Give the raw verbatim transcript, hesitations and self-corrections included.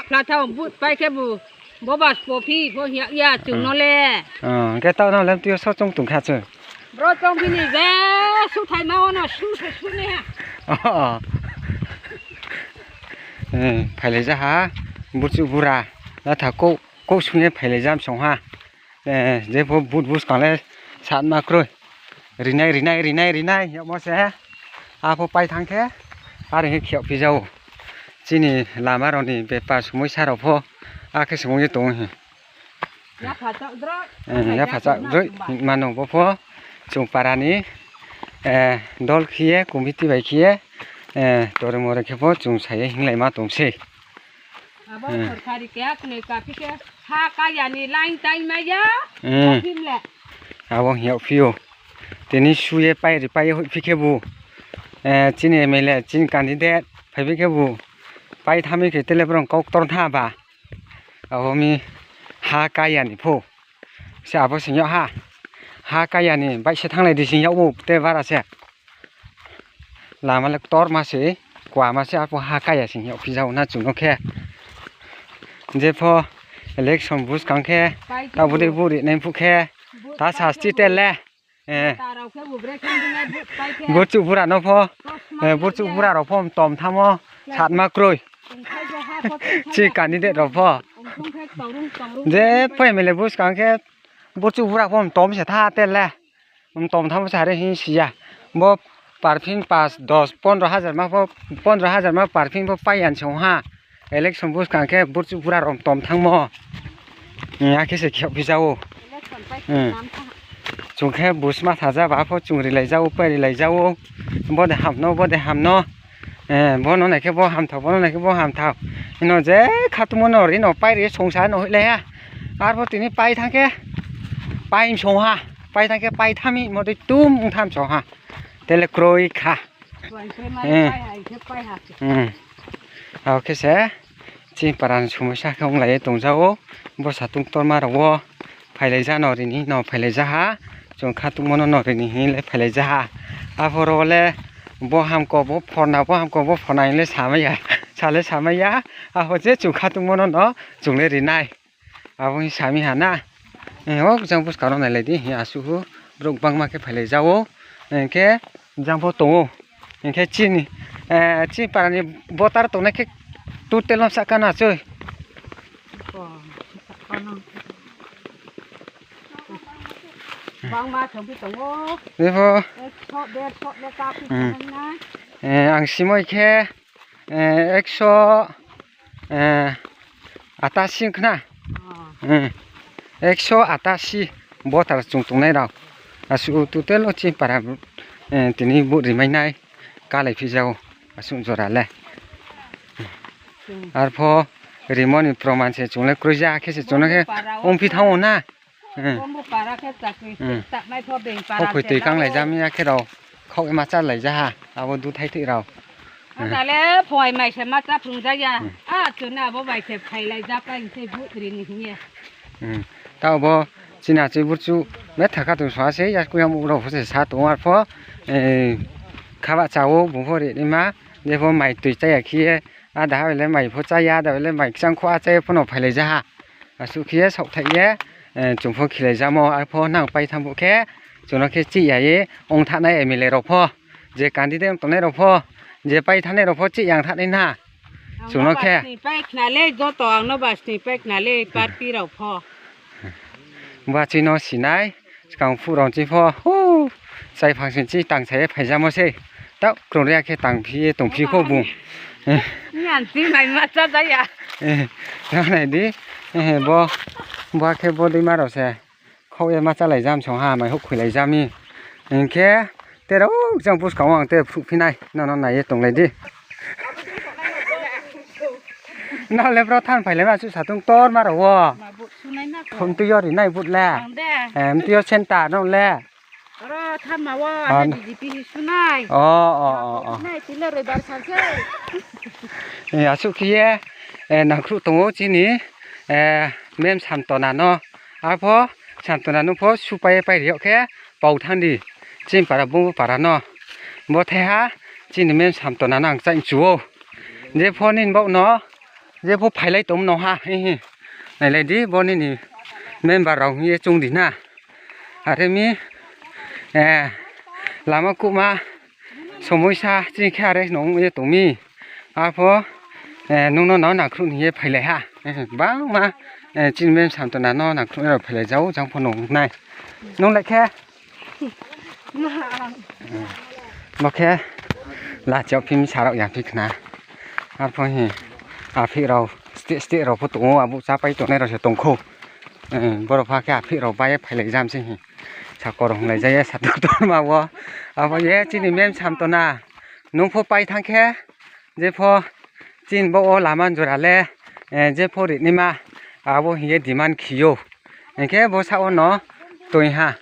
Khlathao but pai khe bu. Bo bas popi pho hiya ya chwng no le. Ah, hwnkhe tao no lem tio so chwng tong kha chwng. Bro chwng bini je su thai ma ono su su su ne ha. Oh, oh. Eh, phailai ja ha. Buchu bura. Latha ko ko sunge phailai jam song ha. Eh, jepho but buskang le satma kroi. Rinai, rinai, rinai, rinai, yamo se. Apho pai thang khe, ar he khiyok phi jao. Chini lama roni bepar sumui sa rok pho, a khe sumui tong he. Ya phacha droi. Eh, ya phacha droi, mano bo pho. Chung parani, eh, dol khiye, committee bai khiye, eh, tore more khe pho chung saye hinglai ma tong se. Abo Hmm. Sorkari keha kwnwi kaphi khe ha kayani line time maya. Hmm. Himle. Abo hiya phio. Tini suye pai ri pai hoi phi khe bu. Eh, chini M L A, chini candidate phai phi khe bu. Pai thami khe tele borong kok tor tha ba. Abo mi ha kayani pho. Se abo sing ha. Ha kayani bai se thanglai di sing yao bu te bara se. Lama le kotor ma se, kwa ma se, apo ha kaya sing yao phi jao na chwng no khe. Jepho election buskang khe, tabudi buri nai phu khe, ta sasti tel le. Eh. Burchuk bura no pho, eh, burchuk bura rok pho tom thamo, satma kroi. Chi candidate rok pho. Jepho M L A buskang khe, burchuk bura pho tom se tha tel le. Wng tong thangma se hai re hing siya. Bo parfin pas, dos, pondro hajar ma pho, pondro hajar ma parfin pho pai yan se wng ha. Election buskang khe burchuk bura rok tong thangmo. Hmm, akhe se khiyok phi jao. Election pai Hmm. Nam tha. Chwng khe bus ma thaja ba pho chwng rilai jao, pai rilai jao. Bo de hamno, bo de hamno. Eh, bono naikhe bo hamthao, bono naikhe bo hamthao. Ino je khatungmano rino pairi songsa no hoilaiha. Arbo tini pai thangkhe pai songha, pai thangkhe pai thami motoi tum wngtham songha. Tele kroi kha. Pai khe mai Eh. Pai hai khe pai ha. Hmm. Abo khe se. Chini parani somosya khe wng lai tongjao, bo satung torma rok o phailai ja no rini no phailai ja ha, chwng khatungma no no rini hinwi le phailai ja ha. Aphuru le bo hamko bo phorna, bo hamko bo phorna hinwi le samaya, sale samaya, aho je chwng khatungma no no chwng le rinai. Abo wng sami ha na. Eh, o jang buskang rok nailai di, he asuk o borok bangma khe phailai jao. Hingkhe jang bo tongo. Hingkhe chini, eh, chini parani voter tongnai khe total no saka na choi. Bangma thangpi tongo. Bebo. Ekso, derso le kapi Hmm. Tongnai. Eh, ang simoi khe Eh, ekso, eh, atasi wngkha na? Oh. Eh, ekso atasi voter chwng tongnai rok. Aswk total o chini para, eh, tini vote rimainai kalai phijao aswk jora le. Hmm. Arpho rimoni proman se chwng le kwrwija khe se chwng no khe para o wngphi thango na? Hmm. Kombo para khe chakri Hmm. Chaknai pho beng para Khok khoi se twi kang lai lago. Jami ya khe rao. Khok ma cha lai ja ha. Abo du thai thwi rao. O tale phoi mai se ma cha phung ja ya. Hmm. A chuna abo bai se phai lai ja pa se bu ri ni hiye. Hmm. Ta bo china chi burchu me thaka tu sa se ya ku yam uro pho se sa tu ar pho. Eh, khaba chao bu pho ri ni ma. Je pho mai twi cha ya khiye. A da ha le mai pho cha ya, da le mai chang kho a cha ya pho no phai lai ja ha. Aswk khe ye sok thai ye, eh, chwng pho khilai jamo, arpho nang pai thang bo khe, chwng no khe chih ya ye, ong thanai M L A rok pho, je candidate wng tongnai rok pho, je pai thanai rok pho chih yang thanai na. Chwng no khe. Ang ba sni pai khna le, joto ang no ba sni pai khna le, party rok pho. Ba chwi no sinai. Swkang phurong chi pho, hu, chai phang sing chi tang sai phaijamo se. Tao krung ria khe tang phi ye tong phi kho bung. Ni an ti mai ma cha da ya. Eh, nai di. Eh, bo, bo khe bo dei ma rao se. Khok ye ma cha lai jam song ha, mai huk khui lai jam ni. Hingkhe, Tera o jang buskang o ang te phuk phinai, nono nai ye tong lai di. Nang le bro than phai lai ma su satung tor ma rao. Ma but sunai ma ko. Phun twi yo ri nai but le. Ang de. Em twi yo center no le. Oro than ma wo, Ah, ane na. B J P hi sunai. O, o, o, o. Nai tile roi bar sar se. Eh, aswk khe ye, eh, nangkhru tongo chini, eh, mem Santona no. Apho Santona no pho supai pai riyo khe pau thandi. Chini para bumbu para no. Bo thaiha chini mem Santona no ang chain chuo. Je phone in bok no Jepho phailai tongmano ha, hihi. Nailai di, bo nini member rok hiye chungdi na. Are mi, eh, lama kuma somoisa chini khe are nong ye tongmi. Apho, eh, nungno no nangkhruh hiye phailai ha. Eh, bangma, eh, chini mem samtona no nangkhruh rok phailai jau, jang pho nong nai. Nung lai khe? Bo khe lachiao phim sarok ya phi khna. Arpho hi aphik rok steh steh rok pho tongo, abo chapai tongnai rok se tongkho. Eh, borok pha khe aphik rok bai phailai jam se hi. Sakor rok hunglai jaya satok torma o. Abo ye chini mem samtona. Nung pho pai thang khe jepho chin bo o lama jora le, eh, jepho rinima abo hiye demand khiyo. Hinkhe bo sa o no twi ha.